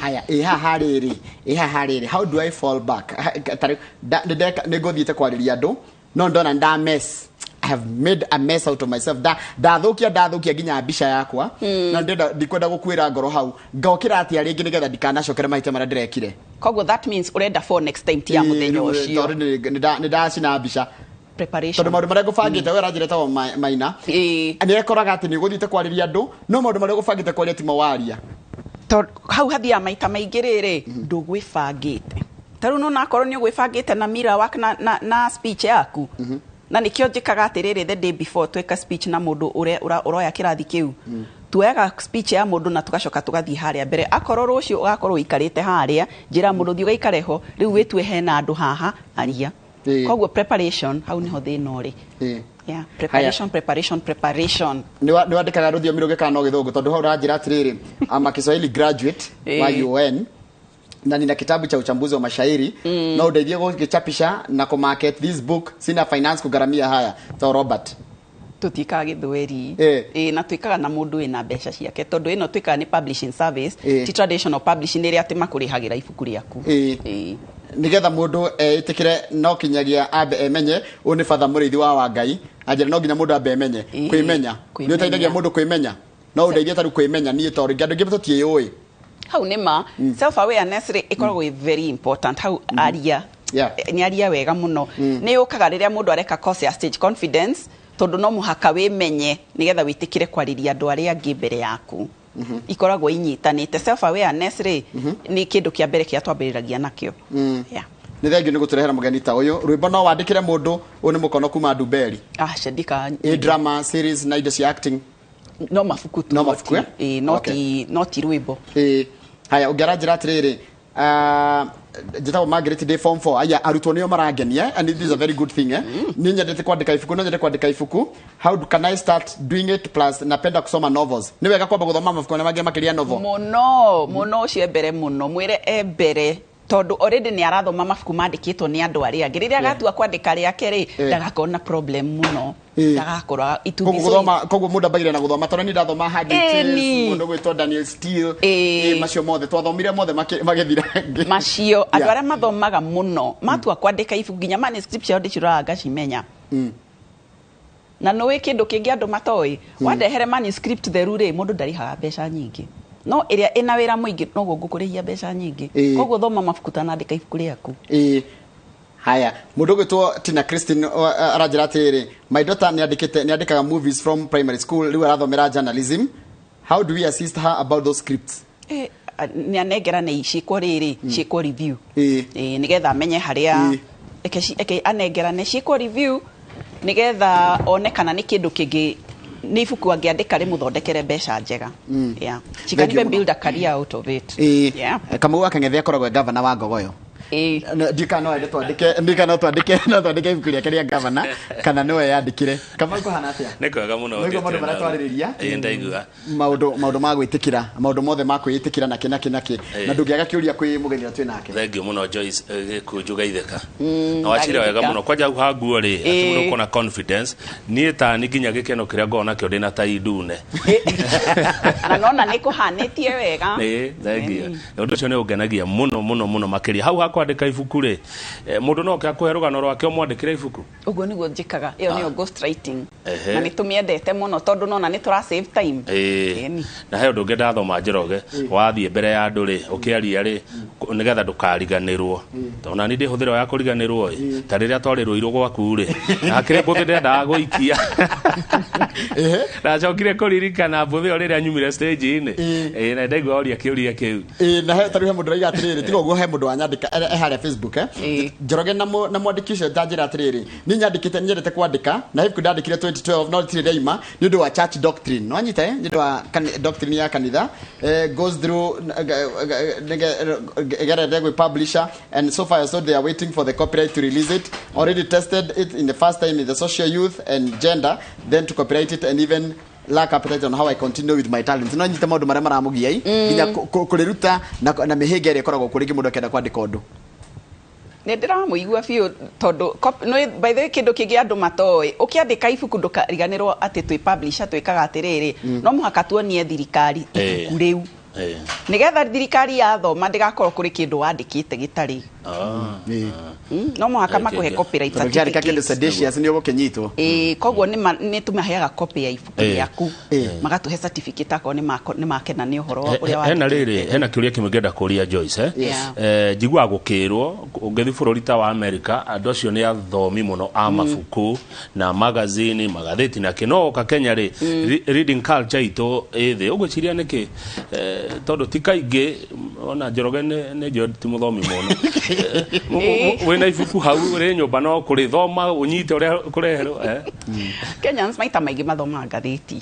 Haya, ĩ haha rĩrĩ, ĩ haha rĩrĩ, how do I fall back? Tarĩu nĩ ngũthiĩte kwarĩria andũ no ndona nda mess, I have made a mess out of myself, da ndathũkia ndathũkia nginya mbica yakwa na ndĩrenda ndikwenda gũkuĩra ngoro hau. Ngokĩra atĩa rĩngĩ nĩgetha ndikanacokere mahĩtia marĩa ndĩrekire? Koguo that means ũrenda for next time, ti ya mũthenya ũcio. Tondũ nĩ ndacina mbica. Preparation. Tondũ maũndũ marĩa ngũbangĩte, we ũranjĩra ĩtagwo Maina, nĩ ekoraga atĩ nĩ ũgũthiĩte kwarĩria andũ no maũndũ marĩa ũgũbangĩte kwaria timo waria. Tondũ hau hathiaga maita maingĩ rĩrĩ, ndũgwĩbangĩte. Ta rĩu nona akorwo nĩ ũgwĩbangĩte na mirror work na speech yaku, na nĩkĩo njĩkaga atĩrĩrĩ, the day before tweka speech na mũndũ ũrĩa ũroya kĩrathi kĩu, tuoyaga speech ya mũndũ na tũgacoka tũgathiĩ harĩa mbere. Akorwo rũciũ ũgakorwo ũikarĩte harĩa, njĩra mũndũ, thiĩ ũgaikare ho rĩu, wĩtue hena andũ haha, aria. Koguo preparation, hau nĩho thĩna ũrĩ. Yeah, preparation, preparation, preparation. Nĩ wandĩkaga rũthiomi rũngĩ kana no Gĩthũngũ? Tondũ hau ũranjĩra atĩrĩrĩ, I'm a Kiswahili graduate wa UN na nina kitabu cha uchambuzi wa mashairi, no undeithie gũgĩchapisha na kũmarket this book? Sina finance kugharamia haya. To Robert. Tũtiĩkaga Gĩthweri. Ĩ, na twĩkaga na mũndũ wĩna mbeca ciake, tondũ ĩno twĩkaga nĩ publishing service, ti traditional publishing ĩrĩa atĩ makũrĩhagĩra ibuku rĩaku. Nigetha mũndũ etĩkĩre no kinyagia ambe emenye. Ũyũ nĩ batha mũrĩithi wa Wangai anjĩra no nginya mũndũ ambe emenye. Kwĩmenya nĩ ũteithagia mũndũ kwĩmenya. No ũndeithie tarĩu kwĩmenya niĩ, tondũ rĩngĩ andũ aingĩ tũtiĩyũĩ. Hau nĩ ma self awareness rĩ, ĩkoragwo ĩ very important hau aria. Nĩ aria wega mũno. Nĩ yũkaga rĩrĩa mũndũ areka course ya stage confidence, tondũ no mũhaka wĩmenye nĩgetha wĩtĩkĩre kwarĩria andũ arĩa angĩ mbere yaku. Ikoragwo inyitanĩte. Self awareness rĩ, nĩ kĩndũ kĩa mbere kĩrĩa twambĩrĩragia nakĩo. Yeah. Nĩ thengiũ nĩ gũtũrehera mũgeni ta ũyũ. Rwĩmbo no wandĩkĩre mũndũ ũyũ? Nĩ mũkono kuma Ndumberi. Ah, candika. Ĩ drama series na indo cia acting? No mabuku tu. No mabuku, eh? Ĩ, no ti no ti rwĩmbo. Ĩ haya, ũngĩ aranjĩra atĩrĩrĩ, njĩtagwo Margaret, ndĩ form 4. Aya arutwo nĩo marangenia, and it is a very good thing, eh? Nĩ nyendete kwandĩka ibuku, no nyende kwandĩka ibuku. How can I start doing it? Plus napenda kusoma novels. Nĩ wega kwamba gũthoma mabuku marĩa mangĩ makĩria novel? Mũno mũno. Ũcio embere mũno, mwĩre embere, tondũ already nĩ arathoma mabuku mandĩkĩtwo nĩ andũ arĩa angĩ. Rĩrĩa agatua kwandĩka rĩake rĩ, ndagakorwo na problem mũno. Ndagakorwo Koguo itubi. Gũthoma, koguo mũndũ ambagĩrĩra na gũthoma, tondũ niĩ ndathoma Hugging Tales, mũndũ gwĩtwo Daniel Steele. Macio mothe twathomire mothe magĩthira. Macio andũ arĩa mathomaga mũno matua kwandĩka ibuku, nginya manuscript ciao ndĩciroraga ngacimenya. Na nũĩ kĩndũ kĩngĩ andũ matoĩ? Wandehere manuscript theru rĩ, mũndũ ndarĩhaga mbeca nyingĩ, no ĩrĩa ĩna wĩra mũingĩ noguo ngũkũrĩhia mbeca nyingĩ. Koguo thoma mabuku tanandĩka ibuku rĩaku. Ĩĩ. Haya, mũndũ ũgwĩtwo Tina Christine aranjĩra atĩrĩrĩ, my daughter nĩ andĩkĩte, nĩ andĩkaga movies from primary school, rĩu arathomera journalism. How do we assist her about those scripts? Nĩ anengerane ciĩkwo rĩrĩ, ciĩkwo review. Nĩgetha amenye harĩa eke anengerane ciĩkwo review, nĩgetha one kana nĩ kĩndũ kĩngĩ, nĩ ibuku angĩandĩka rĩmũthondekere mbeca njega. Yeah. She can Thank you even mũno. build a career out of it. Kamau wa Kang'ethe akoragwo e gavana wa Ngogoyo. Ndika no ende twandike, ndika no twandike, no twandike ibuku rĩake rĩa gavana kana nĩwe yandĩkire. Kamau kũhana atĩa? Nĩ kwega mũno. Nĩguo maũndũ marĩa twarĩrĩria. Ĩĩ, ndaigua. Maũndũ ma gwĩtĩkĩra, maũndũ mothe ma kwĩĩtĩkĩra na kĩ na kĩ na kĩ. Na ndũngĩaga kĩũria kwĩ mũgeni ũrĩa twĩ nake. Thank you mũno Joyce Gĩkũnjũ Gaitheka. Na wacira wega mũno kwanja hau ha nguo rĩ, atĩ mũndũ ũkorwo na confidence. Niĩ tani nginya gĩkeno kĩrĩa ngoragwo nakĩo ndĩna tai ndune. Na nona nĩ kũhanĩtie wega. Ĩĩ, thank you. Ũndũ ũcio nĩ ũngenagia mũno mũno mũno makĩria. Hau ha kwandĩka ibuku rĩ, mũndũ no oke akũhe rũgano rwake ũmwandĩkĩre ibuku? Ũguo nĩguo njĩkaga. Ĩyo nĩyo ghost writing. Na nĩ tũmĩendete mũno tondũ nona nĩ tũra save time. Na he ũndũ ũngĩ ndathoma Njoroge, wathiĩ mbere ya andũ rĩ, ũkĩaria rĩ, nĩgetha ndũkariganĩrwo. Tondũ nani ndĩhũthĩra ya kũriganĩrwo ĩ, ta rĩrĩa twarĩ Rũirũ gwaku rĩ, na hakĩrĩ mbũthĩ ndendaga gũikia. Ndacokire kũririkana mbũthĩ ĩyo rĩrĩa nyumire stage-inĩ. Na ndaigua oria kĩũria kĩu. Na he tarĩu he mũndũ ũraiga atĩrĩrĩ, tiga ũguo he mũndũ wanyandĩka, e harĩa Facebook, Njoroge na mwandĩki ũcio ndanjĩra atĩrĩrĩ, niĩ nyandĩkĩte, nyendete kwandĩka, na ibuku ndandĩkire 2012, no rĩtirĩ rĩaima, nĩ ũndũ wa church doctrine. No anyite, nĩ ũndũ wa doctrine ya kanitha, goes through, gerete gwĩ publisher, and so far so they are waiting for the copyright to release it. Already tested it in the first time in the social youth and gender, then to copyright it and even lack appetite on how I continue with my talents. No nyite maũndũ marĩa maramũgia i, nginya kũrĩruta na mĩhĩnga ĩrĩa ĩkoragwo kũrĩ mũndũ akĩenda kwandĩka ũndũ. Nĩ ndĩramũigua biũ tondũ by the way kĩndũ kĩngĩ andũ matoĩ, ũkĩandĩka ibuku ndũkariganĩrwo atĩ twĩ publisher twĩkaga atĩrĩrĩ, no mũhaka tuonie thirikari ibuku rĩu. Nĩgetha thirikari yathoma ndĩgakorwo kũrĩ kĩndũ wandĩkĩte gĩtarĩ. No mũhaka makũhe copyright Tondũ kĩandĩka kĩndũ certificate. seditious nĩ ũgũkĩnyitwo. Koguo nĩ tũmaheaga copy ya ibuku rĩaku. Magatũhe certificate akorwo nĩ makena nĩ ũhoro ũrĩa Hena wandĩkĩte. rĩrĩ, hena kĩũria kĩmwe ngĩenda kũria Joyce, Njiguaga gũkĩrwo ũngĩthiĩ bũrũri ta wa America, andũ acio nĩ athomi mũno a mabuku na magazini, magathĩti na kĩ. No oka Kenya rĩ, reading culture itũ ĩ thĩ. Ũgwĩciria nĩkĩ? Tondũ ti kaingĩ, ona Njoroge nĩ njũĩ ti mũthomi mũno. Wĩna ibuku hau rĩ nyũmba no kũrĩthoma ũnyite ũrĩa kũreherwo, Kenyans maita maingĩ mathomaga ngathĩti.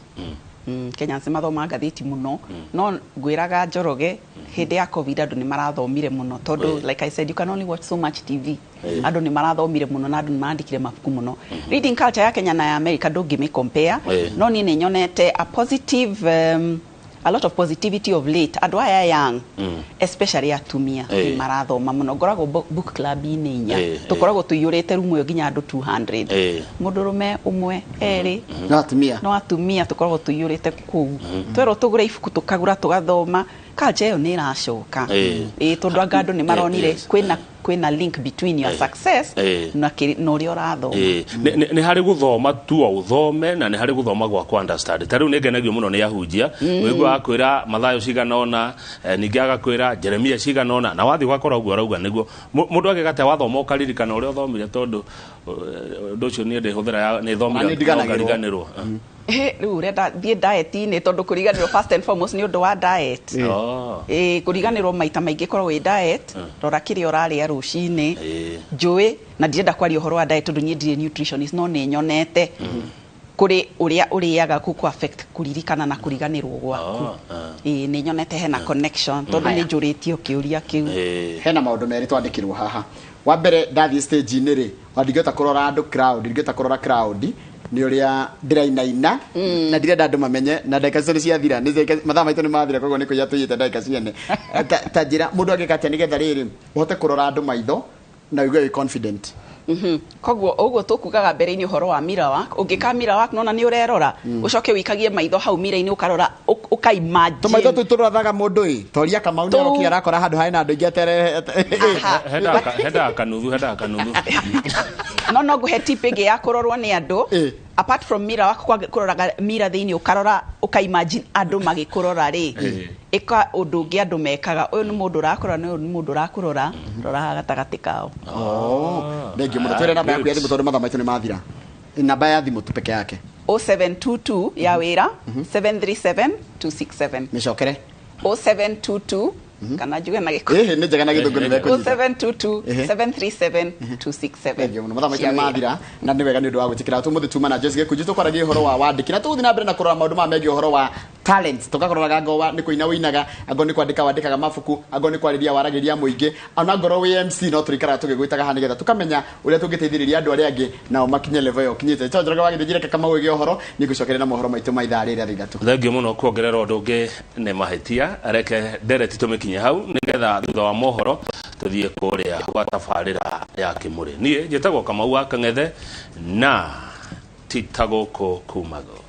Kenyans mathomaga ngathĩti mũno. No ngwĩraga Njoroge hĩndĩ ya COVID andũ nĩ marathomire mũno tondũ like I said you can only watch so much TV. Andũ nĩ marathomire mũno na andũ nĩ marandĩkire mabuku mũno. Reading culture ya Kenya na ya America ndũngĩmĩ compare. No niĩ nĩ nyonete a positive, a lot of positivity of late. Andũ aya young, especially atumia, nĩ marathoma mũno. Ngoragwo book club-inĩ inya. Tũkoragwo tũiyũrĩte rumu ĩyo nginya andũ 200. Mũndũrũme ũmwe, erĩ. No atumia. No atumia tũkoragwo tũiyũrĩte kũu. Twerwo tũgũre ibuku tũkagũra tũgathoma. Culture ĩyo nĩ ĩracoka. Tondũ anga andũ nĩ maronire kwĩna link between your success na ũrĩa ũrathoma. Nĩ harĩ gũthoma tu o ũthome na nĩ harĩ gũthoma gwa kũ understand. Ta rĩu nĩ ngenagio mũno nĩ ahunjia. Ũiguaga kwĩra Mathayo cigana ũna, ningĩ agakwĩra Jeremia cigana ũna, na wathiĩ ũgakora ũguo arauga nĩguo. Mũndũ agĩka atĩa wathoma ũkaririkana ũrĩa ũthomire tondũ, ũndũ ũcio niĩ ndĩhũthĩra ya, nĩ thomire Nĩ ndiganagĩrwo. ngariganĩrwo. Rĩu ũrenda thiĩ diet-inĩ tondũ kũriganĩrwo first and foremost nĩ ũndũ wa diet. Kũriganĩrwo maita maingĩ korwo wĩ diet, rora kĩrĩa ũrarĩa rũcinĩ. Njũĩ, na ndirenda kwaria ũhoro wa diet tondũ niĩ ndirĩ nutritionist, no nĩ nyonete kũrĩ ũrĩa ũrĩaga gũkũ affect kũririkana na kũriganĩrwo gwaku. Nĩ nyonete hena connection tondũ nĩ njũrĩtio kĩũria kĩu. Hena maũndũ merĩ twandĩkirwo haha. Wa mbere ndathiĩ stage-inĩ rĩ, ndingĩhota kũrora andũ crowd, ndingĩhota kũrora crowd nĩ ũrĩa ndĩrainaina na ndirenda andũ mamenye na ndagĩka icio nĩ ciathira, nĩ mathaa maitũ nĩ mathira, koguo nĩ kũiya tũiyĩte ndagĩka ciene. Ta njĩra mũndũ angĩka atĩa nĩgetha rĩrĩ ũhote kũrora andũ maitho na ũigue wĩ confident? Koguo ũguo tũkugaga mbere-inĩ ũhoro wa mirror work, ũngĩka mirror work nona nĩ ũrerora, ũcoke ũikagie maitho hau mirror-inĩ ũkarora, ũka imagine. Tũmaitho tũu tũrathaga mũndũ ĩ, toria Kamau nĩ arokire arakora handũ harĩ na andũ aingĩ atere. Hendaga kanuthu, hendaga kanuthu. No ngũhe tip ĩngĩ ya kũrorwo nĩ andũ. Apart from mirror work, kũroraga mirror thĩinĩ ũkarora, ũka imagine andũ magĩkũrora rĩ. Ĩka ũndũ ũngĩ andũ mekaga, ũyũ nĩ mũndũ ũrakũrora, ũyũ nĩ mũndũ ũrakũrora, rora haha gatagatĩ kao. Thank you mũno. Twĩre namba yaku ya thimũ tondũ mathaa maitũ nĩ mathira. Namba ya thimũ tu peke yake. 0722 ya wĩra, 737 267. Mĩcokere. 0722 kana njuge na gĩkũyũ. Ĩhĩ, nĩ njega na gĩthũngũ nĩ mekũnyita. 0722 737 267. Thank you mũno. Mathaa maitũ nĩ mathira na nĩ wega nĩ ũndũ wa gwĩtĩkĩra. Tũmũthĩ tuma na Joyce Gĩkunji tũkwaragia ũhoro wa wandĩki na tũgũthiĩ na mbere na kũrora maũndũ maya megiĩ ũhoro wa Talents tugakoraga ngowa nĩ kũina wĩinaga, angorwo nĩ kwandĩka wandĩkaga mabuku, angorwo nĩ kwarĩria waragĩria mũingĩ, ona ngorwo wĩ MC, no tũrĩikaraga tũgĩgwĩtaga haha nĩgetha tũkamenya ũrĩa tũngĩteithĩrĩria andũ arĩa angĩ nao makinye level ĩyo ũkinyĩte. Njoroge wa Gĩthĩnji, reke Kamau ĩgĩe ũhoro, nĩ ngũcokeria na mohoro maitũ ma ithaa rĩrĩa 3:00. Thengio mũno kuongerera ũndũ ũngĩ nĩ mahĩtia. Reke ndereti tũmĩkinye hau nĩgetha thutha wa mohoro tũthiĩ kũrĩa gwa tabarĩra ya kĩmũrĩ. Niĩ njĩtagwo Kamau wa Kang'ethe na ti ta gũkũ kumagwo.